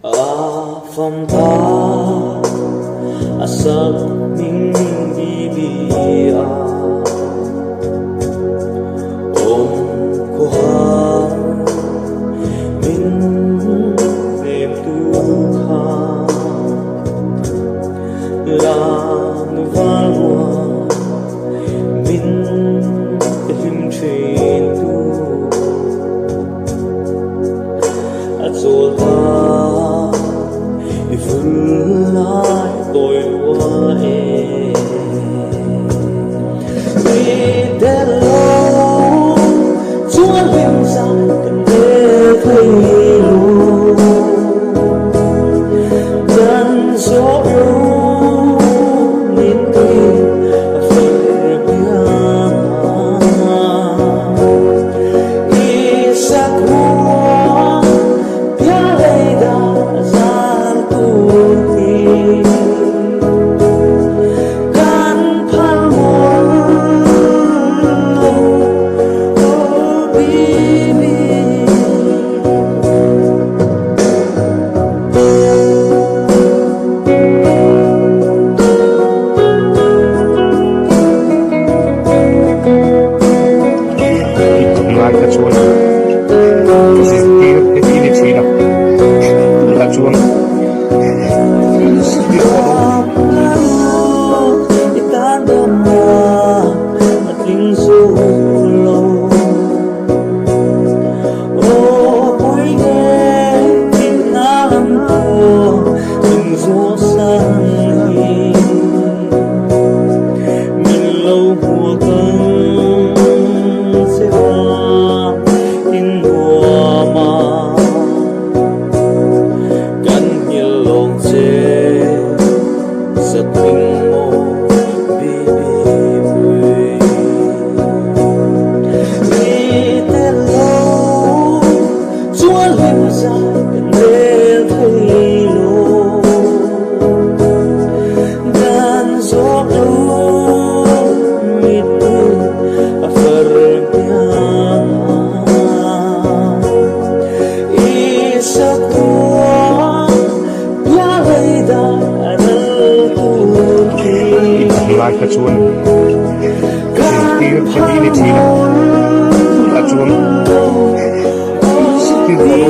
A fam ta a sak hming BBA awm khawhar min hnemtu kha Lanu val rual min hlim thin tu. A chawl ta i vul lai tawi lua e. Mi tel lo chuan hlim zai kan rel thei lo. Dan zawh lo ni tui a far biang Tunlai kha chuan ka zirtir heti ni thin a, tunah chuan zirtir pawh a lo Tunlai kha chuan ka zirtir heti ni thin a, tunah chuan zirtir pawh a lo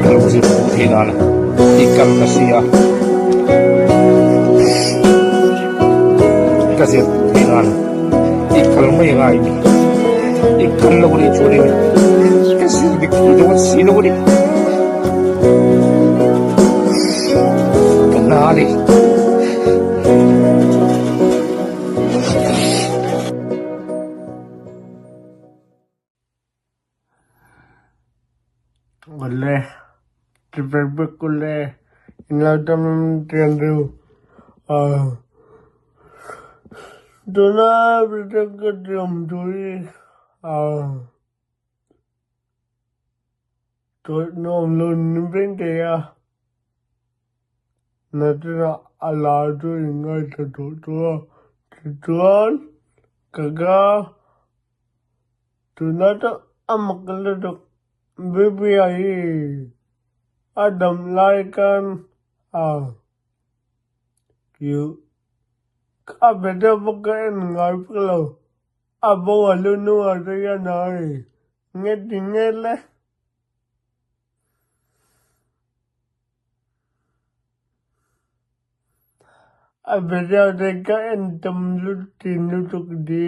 ka lo zir thei dan a i kal ka si a ka zir thei dan i kal mai ngai i kal lo nih chuanin ka zir dik thei dawn si lo a ni. Ka hna a ni. Awle, chibai bawk ule, inlo dam tian ru. Tuna video ka tiam tui Tawih nuam lo ni veng thei a, nakinah a lar chu in ngaithla tawh tawh a, tichuan ka ga tunah chuan a mak lutuk Bibia hi a dam lai khan a a be deuh bawk a en ngai vak lo. A bo a lu nu a rei a nai nge ti nge le. A video te ka en tam lutin lutuk di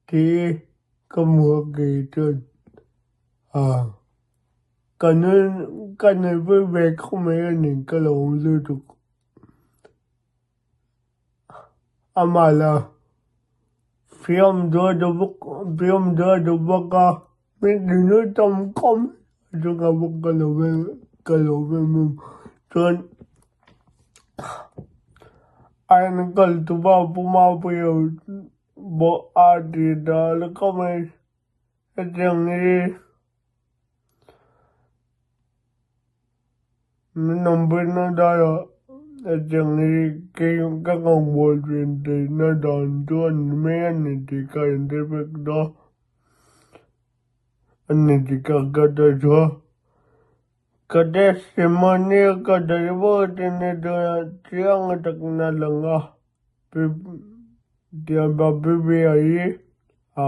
ti ka hmu a kei chuan a ka nun ka nupui ve khawp mai a ni ka lo awm lutuk. Amah la fiam duai duh bawk fiam duai duh bawk a mi tunu tam khawp mai chu ka bawk ka lo ve ka lo ve em chuan a enkawl tupa pu Mapuia pawh a ti ta khawp mai hetiang hi. Min awmpuina daiah hetiang hi kei ka ngaihmawh thin theihna dan chu a ni mai a ni tih ka inhre vek ta. a ni dik a ka dawi chu a. Ka testimony ka dawi bawk te ni chuan chiang takin a lang a, Tianpa Bibia hi a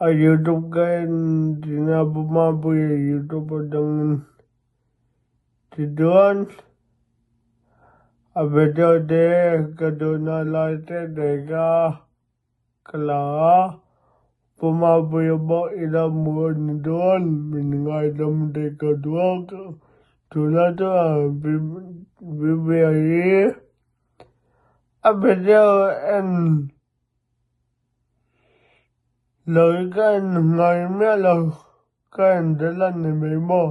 a youtube ka en thin a Pu Mapuia youtube atangin tichuan a video te ka duhna lai te te kha Ka la a, Pu Mapuia pawh i la hmu a ni dawn, min ngaidam te ka duh a, tunah chuan Bibia hi a video en lo hi ka en ngai miah lo, ka en zel a ni mai maw?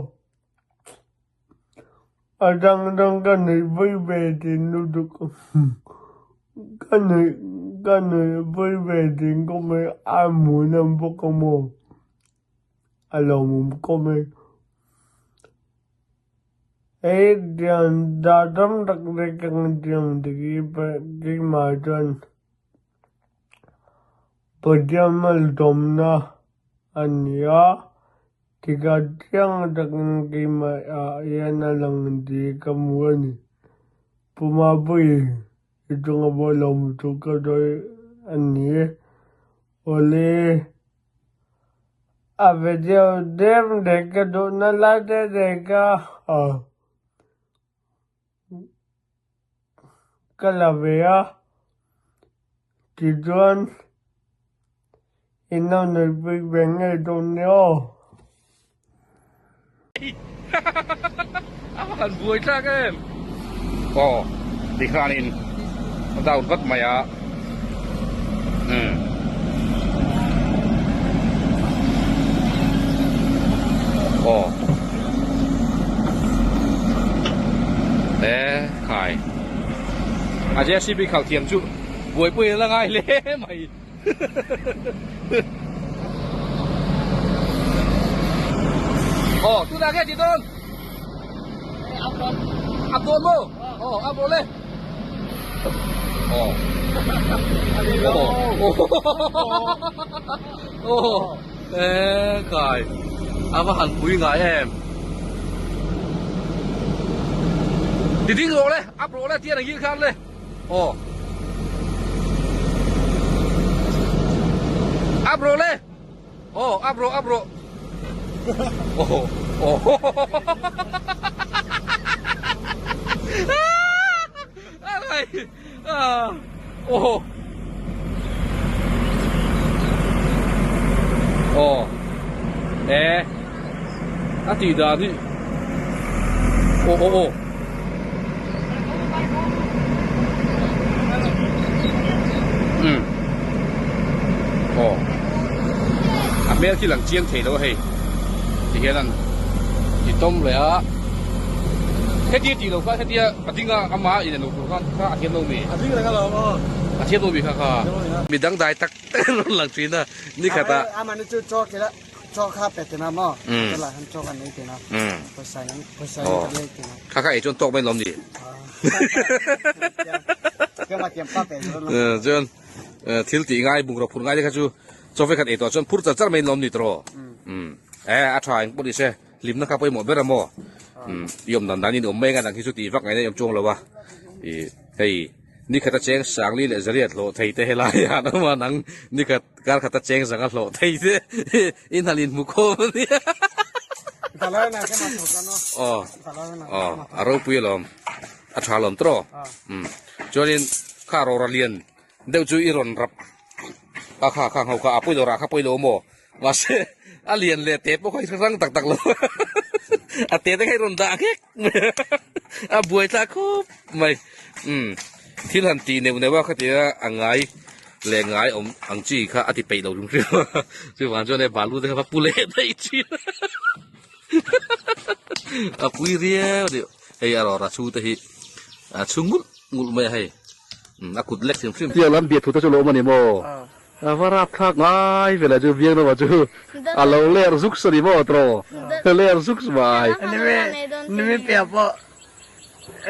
A dang dang ka nuihpui ve thin lutuk ka nuih ka nuihpui ve thin kawp mai a hmuhnawm bawk a maw a lawmawm kawp mai hei tiang dah tam tak te ka tiang keimah chuan Pathian malsawmna a ni a. Tikah chiang takin keimah ah hian a lang tih ka hmu a ni. Pu Mapui, i chunga pawh lawm chu ka sawi a ni. Awle, a video tlem leh ka duhna lai te te ka ka la ve a, tichuan in lo nuihpui ve ngei dawn nia aw. A va han buai thlak em! Aw tikhanin a down vat mai a umm. Aw e khai a JCB khalh thiam chu buaipui a la ngai hle mai aw tunah nge tih dawn up dawn maw aw up rawh le. Aw e kai a va han pui ngai em ti ding rawh le up rawh le tian a ngil khan le aw up rawh le aw up rawh up rawh aw aw Aw aw e a tih dan hi aw aw aw umm aw a hmel khi lang chiang thei lo a hei ti hian an ti tawm leh a hetia tih loh khan hetia a ding a ama in a lo tur khan kha a thiam lo mi a ding reng alawm aw a thiam lo mi kha kha mi dangdai tak tak an rawn lang thin a ni khat ah amah ni chu chaw kila chaw kha pe tina maw chulai han chaw kan nei tina pawisa in pawisa in kan lei tina kha kha ei chuan tawk mai lawm ni chuan thil tih ngai bungraw phur ngai te kha chu chaw vek khat ei tawh chuan phur char char mai lawm ni tawh e a tha eng pawh ni se hlimna kha pawimawh ber a maw i awm dan danin awm mai anga dang hi chu tih vak ngaihna i awm chuang lo a ih hei ni khat a cheng sangli leh zariat hlawh thei te helai ah an awm a nang ni khat kar khat a cheng zanga hlawh thei te in han inhmu khawm a nia aw aw a ropui alawm a tha alawm tawh umm chuanin kha rawra lian deuh chu i rawn rap a kha kha ho kha a pawilo rah kha pawilo maw mahse a lian leh te pawh kha i hre hrang tak tak lo a te te kha i rawn dah nghek a buai thlak khawp mai umm thil han tih neuh neuh a khatia a ngai leh ngai awm ang chi kha a ti peih lo hrim hrim a chuvang chuan hei balu te kha va pu leh daih thin a pui riau a ni hei a rawra chhu te hi a chhu nghulh nghulh mai a hei a kut lek hrim hrim. Tiang lam biahthu te chu lo awm a ni maw? A va rap thlak ngai ve la chu biakna chu a lo ler zuk sa ni maw tawh ler zuk mai. Nimi piah pawh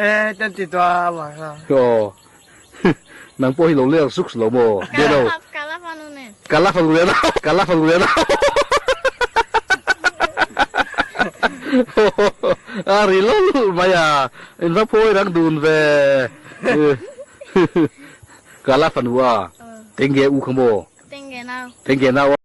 e kan ti tawh a vang kha. Aw nang pawh hi lo ler zuk lo maw biakna. Kala fanu nen. Kala fanu nen kala fanu nen. A ri lawlh mai a, in va phawi rang dun ve. Ka la fanu a, tenge u kha maw? Tenge nau. Tenge nau a.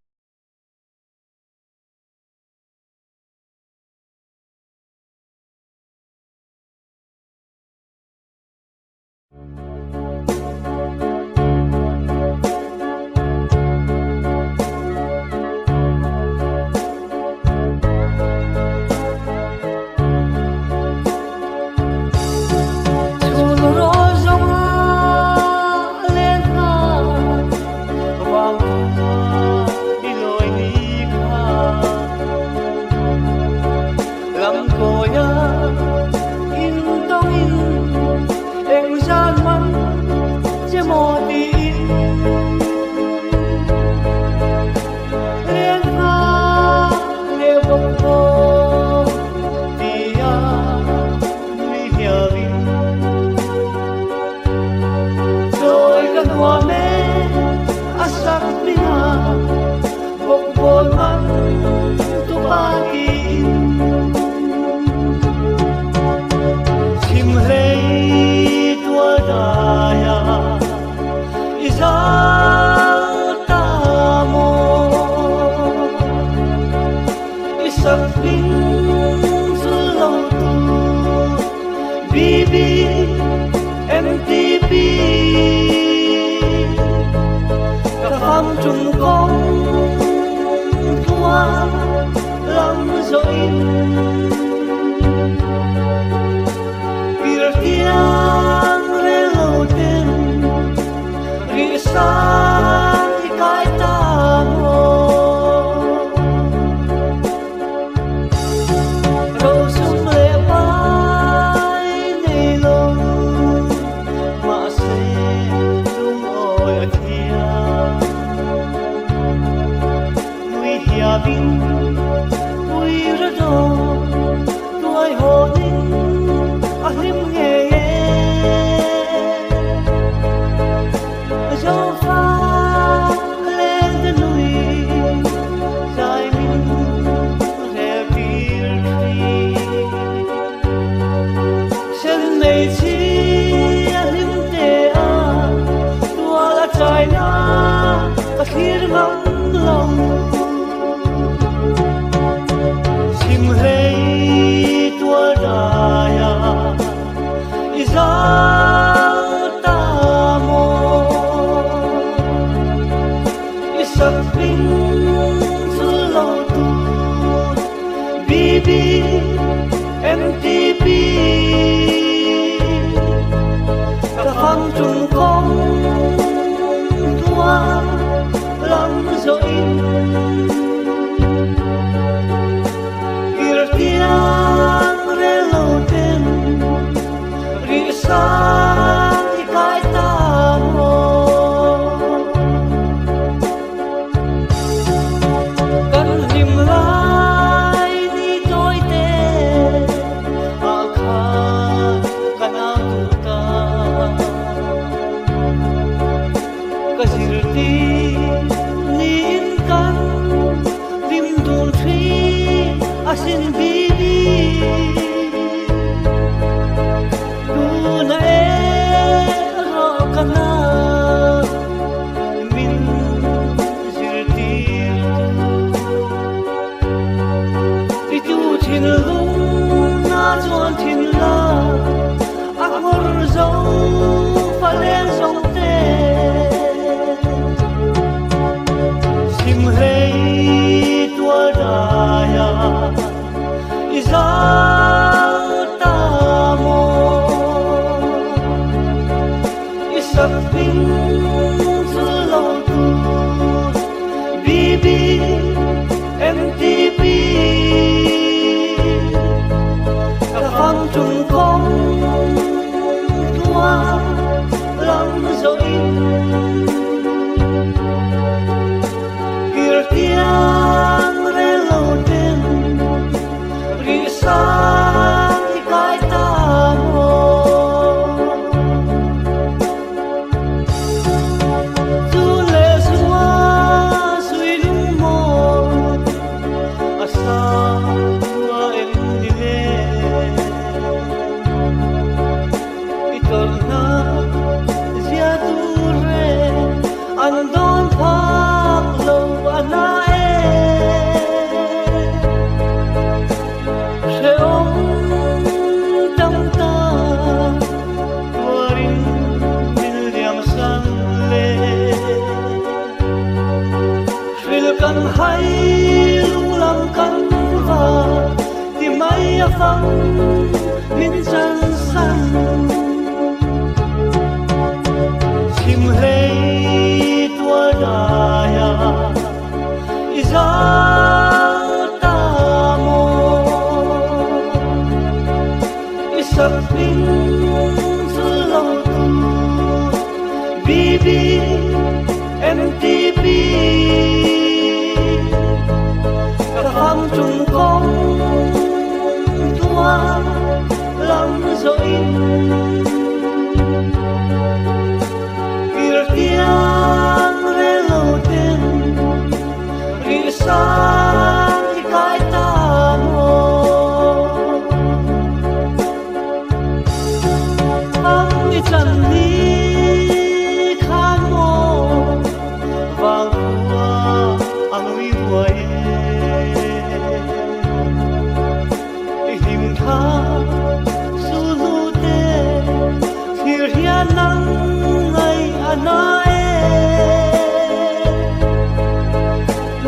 Kan hai lunglam kan va ti mai a fang min chan san. Chim hlei tua dai a i zal ta maw i sak hming chul lo tu BBMTP Ka fam chung kawng tluang lam zawh in Kir tiang rel lo ten rih sang i kai ta maw Ang i chan ni khan maw vang khua a ngui ruai e I hlim tha su hnu te thlir hian nang ngaih a na e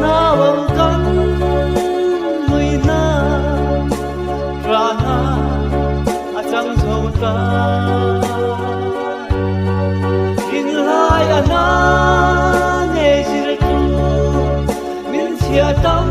Nau ang kan nui na Rana a chang zo ta. Thinlai a na ngei zir tu min chhia tam.